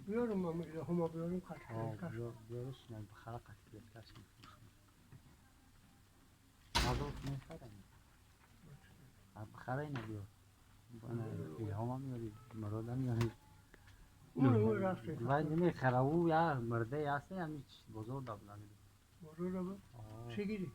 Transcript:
بیارم من هما بیارم قطع. بیارش نه بخره قطع کلتکش میفروشم. مردم میخرن. بخره اینو بیار. الهام میاری مراد میاری. اون رفته. ولی نمیخره او یا مرده هسته همین بزرگ دابلانی. بزرگ دابلانی؟ چی گیری؟